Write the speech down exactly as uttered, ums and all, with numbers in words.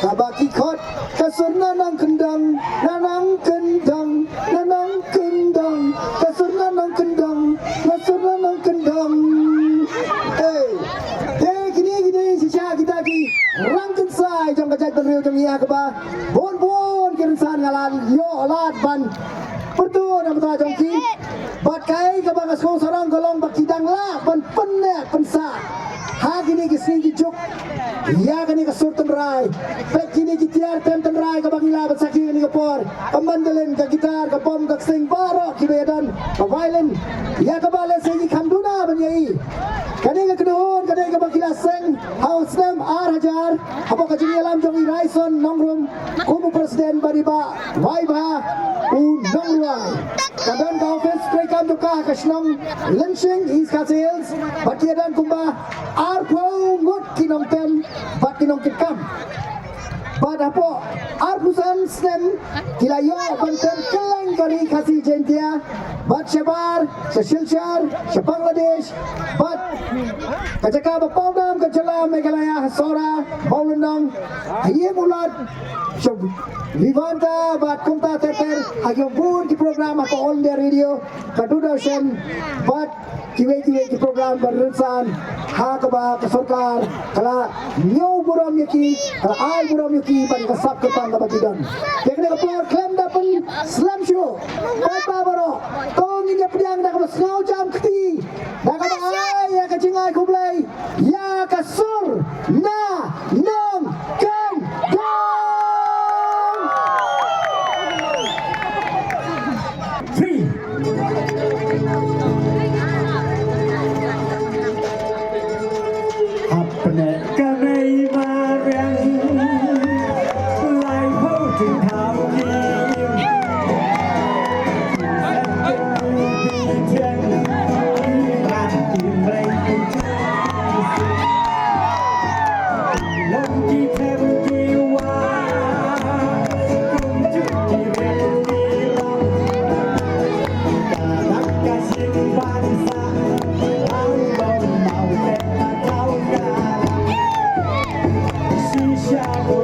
Kaba ki khot ka sur na nang kyndong, na nang kyndong, na nang kyndong, ka sur na nang kyndong, na sur na nang kyndong. Hey, te kine kine shisha kita ki rang kynsai jong ka jaitbynriew jong ngi ha kaba bun bun ki rynsan nga la ïoh lad ban pyrto na bynta jong ki. Bad kaei kaba nga sngewsarong ka long ba ki dang lah ban pynneh pynsah ha kine ki sngi ki juk ïa kane ka sur tynrai. Peit kine ki tiar tem tynrai kaba ngi lah ban sakhi kane ka por. Ka mandolin, ka guitar, ka bom, ka ksing, baroh kiba ïadon, ka violin, ïa kaba lehse ngi kham duna ban ïohi. Kane ka kynhun, kane kaba ki la seng ha u snem ar hajar hapoh ka jingïalam jong i Raison Nongrum kum u president bad i Bah Waibha u Nongrwai. Ka don ka office treikam jong ka ha ka shnong Lyngshing, East Khasi Hills, bad ki don kumba arphew ngut ki nongtem bad ki nongkitkam. Bad hapoh arphew san snem ki la ïoh ban tem kylleng ka ri Khasi Jaiñtia, bad shabar sha Silchar, sha Bangladesh, bad ka jaka ba pawnam ka jylla Meghalaya ha Sohra, Mawlynnong, ha Ïewmawlad, sha Vivanta, bad kumta ter ter ha ki bun ki program ha ka All India Radio, ka Doordarshan, bad kiwei kiwei ki program ba rynsan ha kaba ka sorkar ka la ñiew burom ïa ki, ka la ai burom ïa ki ban ka sap kyrpang kaba ki don. Te kane ka por khlem da pynslem shuh, paidbah baroh, to ngin ïa pdiang da kaba sngew jam kti, da kaba ai ïa ka jingai khublei ïa ka sur na nongkyndong. Three. Hapne ka mei mariang lai ho jing thau ki im. Bi thiang ki ran ki mreng ki long ki them ki wa. Kum juk ki rem ki long. Ka dak ka sing ban sa. Au bau mau te ta tau ka. Shisha ko